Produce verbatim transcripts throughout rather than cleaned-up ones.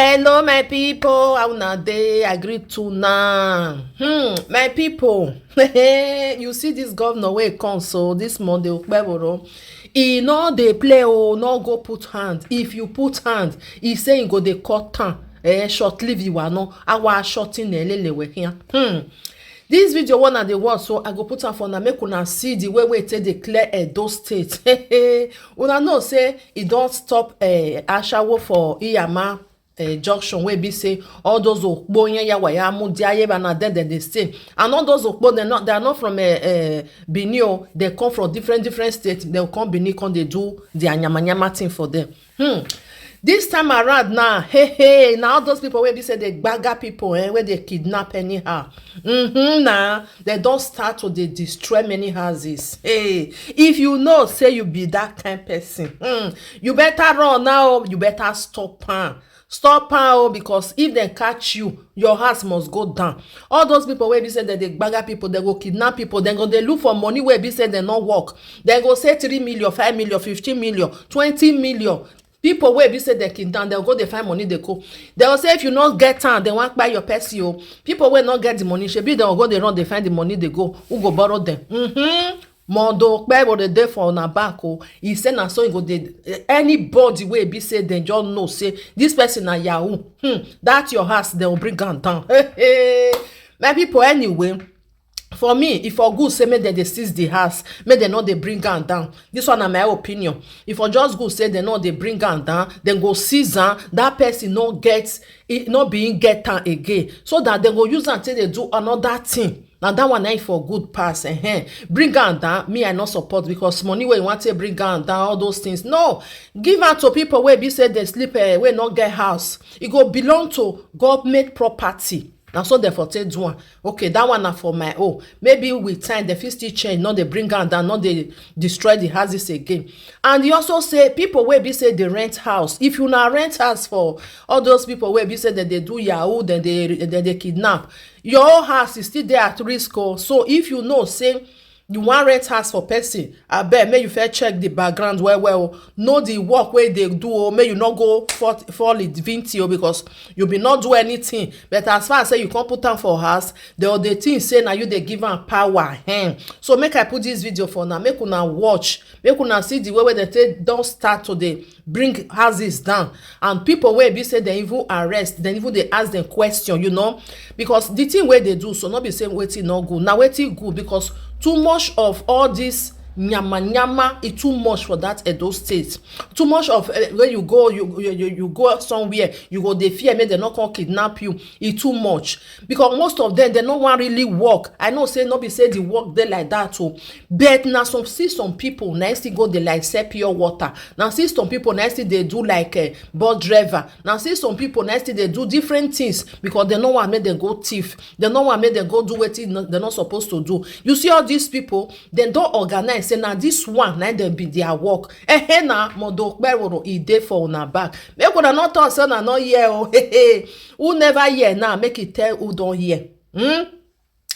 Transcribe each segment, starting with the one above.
Hello, my people. How una dey? I greet una. Hmm, my people. You see this governor wey come so this Monday, Okpebholo. E no dey play o, no go put hand. If you put hand, e say e go dey cut am. Eh, short live you are no. Our shorting elele we here. Hmm. This video one I dey watch, so I go put am for una make una see the way wey e take dey clear Edo State. Una know say e don stop, eh, ashawo for Iyama, eh, junction wey be say all those okpo yanya waya mu di ayeba na there dem dey stay. And all those okpo, they not, they are not from, eh, eh, Benin o. They come from different, different states. They come Benin, come dey do their nyama nyama thing for them. Hmm. This time around now, hey, hey, now all those people wey be say they gbaga people, eh, wey they kidnap anyhow. Mm-hmm, now they don start to dey destroy many houses. Hey, if you know say you be that kind person, hmm, you better run now. You better stop am. Stop am o, because if dem catch you, your house must go down. All those people wey be say dem dey gbaga people, dem go kidnap people, dem go dey look for money wey be say dem no work. Dem go say three million, five million, fifteen million, twenty million. People wey be say dem kidnap, dem go dey find money dey go. Dem go say if you no get am, dem wan kpai your person o. People wey no get the money, shebi dem go dey run dey find the money dey go. Who go borrow dem? Mm-hmm. Mondo Okpebholo dey for una back o. He say na so he go dey, anybody wey be say dem just know say this person na yahoo. Hmm, that your house, dem go bring am down. My people, anyway, for me, if for good say make dem dey seize the house, make dem no dey bring am down. This one na my opinion. If for just good say dem no dey bring am down, dem go seize am. That person no get, e no be him get am again, so that dem go use am take dey do another thing. Na that one na im for good pass. Ehen. Bring am down, me I no support, because money wey you wan take bring am down, all those things, no. Give am to people wey be say dem sleep, eh, wey no get house. E go belong to government property. Na so dem for take do am. Okay, that one na for my own. Maybe with time dem fit still change, no dey bring am down, no dey destroy the houses again. And e also say people wey be say dey rent house, if una rent house for all those people wey be say dem dey do yahoo, dem dey, dem dey kidnap, your own house is still dey at risk o. So if you know say you wan rent house for person, abeg make you first check the background well well o. Know the work wey e dey do o, make you no go fall, fall in vinti o, because you be no do anything. But as far as say you come put am for house, dem go dey think say na you dey give am power. Hen. So make I put this video for una, make una watch, make una see the way wey dem take don start to dey bring houses down, and people wey be say dem even arrest, dem even dey ask dem question, you know, because the thing wey dey do so no be say wetin no good, na wetin good, because too much of all this nyama nyama, e too much for that Edo State. Too much of, eh, when you go, you, you, you, you go somewhere, you go dey fear make dem no come kidnap you. E too much, because most of them, dem no wan really work. I know say no be say the work dey like that o, but na some, see some people na still go dey like sell pure water. Na see some people na still dey do like, eh, bus driver. Na see some people na still dey do different things because dem no wan make dem go thief. Dem no wan make dem go do wetin no, dem no suppose to do. You see all these people, dem don organize say na this one na dem be their work. Ehe, na Mondo Okpebholo, e dey for una back. Make una no talk say una no hear o. Who never hear now, make e tell who don hear. Hmm?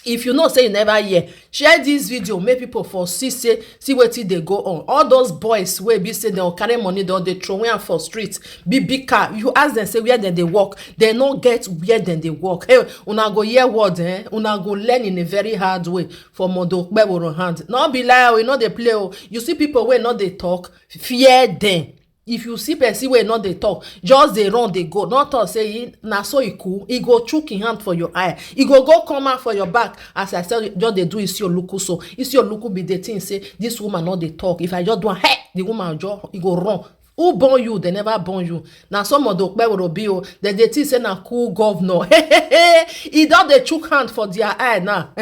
If you know say you never hear, share this video, make people for see say, see wetin dey go on. All those boys wey be say dem go carry money, dem dey throw am for street, big big car. You ask dem say where dem dey work, dem no get where dem dey work. Hey, una go hear word, eh? Una go learn in a very hard way for Mondo Okpebholo hand. No be lie o, e no dey play o. You see people wey no dey talk, fear dem. If you see person wey no dey talk, just dey run dey go. No talk say e, na so e cool. E go chook him hand for your eye. E go go come out for your back. As I say, just dey do isi oluku so. Isi oluku be the thing say this woman no dey talk. If I just do am, hey, the woman just, e go run. Who born you? Dem never born you. Na so Mondo Okpebholo be o. Dem dey think say na cool governor. E don dey chook hand for their eye now.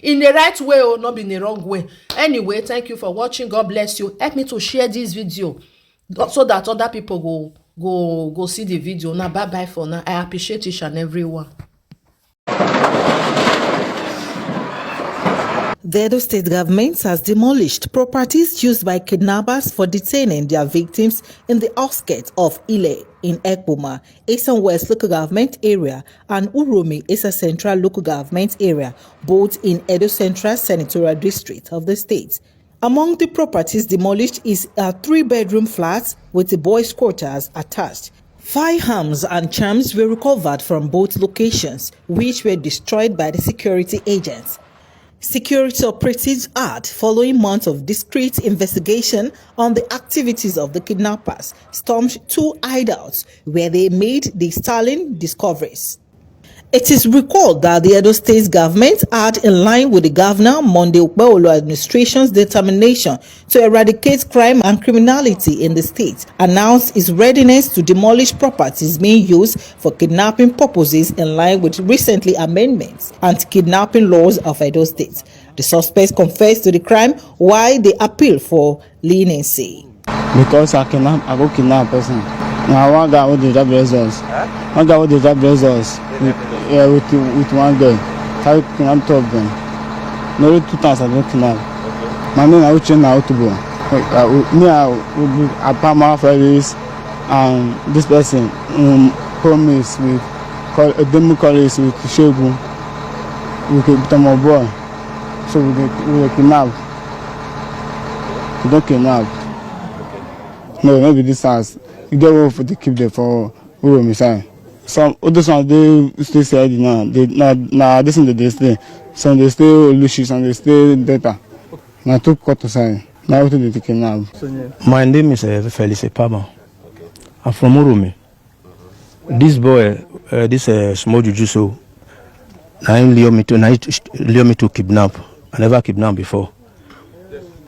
In the right way o, no be in the wrong way. Anyway, thank you for watching. God bless you. Help me to share this video so that other people go, go, go see the video. Now, bye bye for now. I appreciate each and every one. The Edo State government has demolished properties used by kidnappers for detaining their victims in the outskirts of Ile in Ekpoma, Esan West Local Government Area, and Uromi, Esan Central Local Government Area, both in Edo Central Senatorial District of the state. Among the properties demolished is a three-bedroom flat with the boys' quarters attached. Firearms and charms were recovered from both locations, which were destroyed by the security agents. Security operatives add, following months of discreet investigation on the activities of the kidnappers, stormed two hideouts where they made the startling discoveries. It is recalled that the Edo State government had, in line with the Governor Monday Okpebholo administration's determination to eradicate crime and criminality in the state, announced its readiness to demolish properties being used for kidnapping purposes in line with recently amendments and kidnapping laws of Edo State. The suspects confessed to the crime while they appeal for leniency. Because I kidnap, I go kidnap person. Now one guy with the job results. One guy with the job results with, yeah, with, with one girl. Carry kidnap two of them. No, only two times I don't kidnap. My name is Uche Nautubo. Uh, me, I will be Apama Ferris, and this person um, promise with call, a demo college with Shegun. We can become a boy. So we get we get kidnapped. We don't kidnap. No, maybe this house. You get one for the keep there for who we sign. Some all those ones they still say now. They na na this one they stay. Some they stay Olushi, some they stay Delta. Na two quarter sign. Now what they take now? My name is uh, Felix Epama. I'm from Urumi. This boy, uh, this uh, small juju so, na him lure me to, na him lure me to kidnap. I never kidnap before.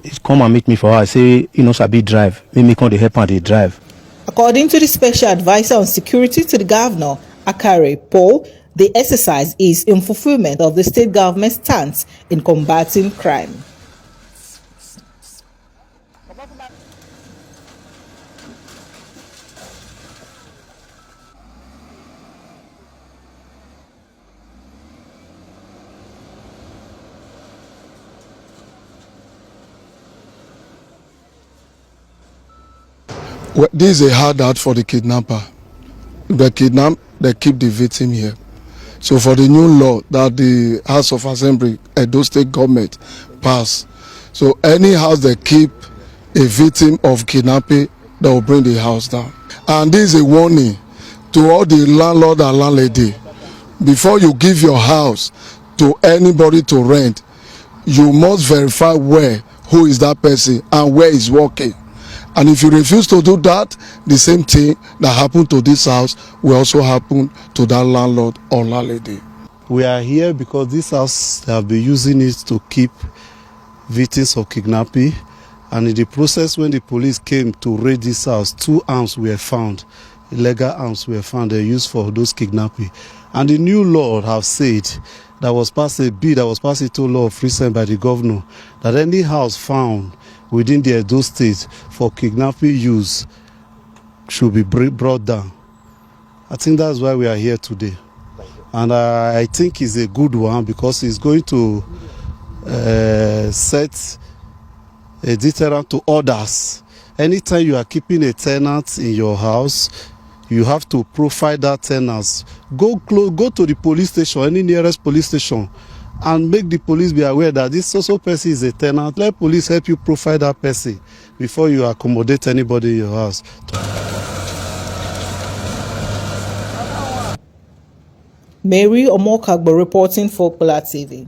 He come and meet me for house, say he no sabi drive. Make me come dey help am dey drive. According to the special advisor on security to the governor, Akare Paul, the exercise is in fulfillment of the state government's stance in combating crime. Well, this is a hard out for the kidnapper. If they kidnap, they keep the victim here. So for the new law that the House of Assembly, Edo State government passed, so any house they keep a victim of kidnapping, they will bring the house down. And this is a warning to all the landlord and landlady. Before you give your house to anybody to rent, you must verify where, who is that person and where he's working. And if you refuse to do that, the same thing that happened to this house will also happen to that landlord or landlady. We are here because this house, they have been using it to keep victims of kidnapping. And in the process, when the police came to raid this house, two arms were found, illegal arms were found they used for those kidnapping. And the new law have said that was passed a bill that was passed into law of recent by the governor that any house found within the Edo State for kidnapping use should be br- brought down. I think that's why we are here today. And I, I think it's a good one because it's going to uh, set a deterrent to others. Anytime you are keeping a tenant in your house, you have to profile that tenant. Go close, go to the police station, any nearest police station, and make the police be aware that this so-so person is a tenant. Let police help you profile that person before you accommodate anybody in your house. Mary Omokagbo reporting for Okpala T V.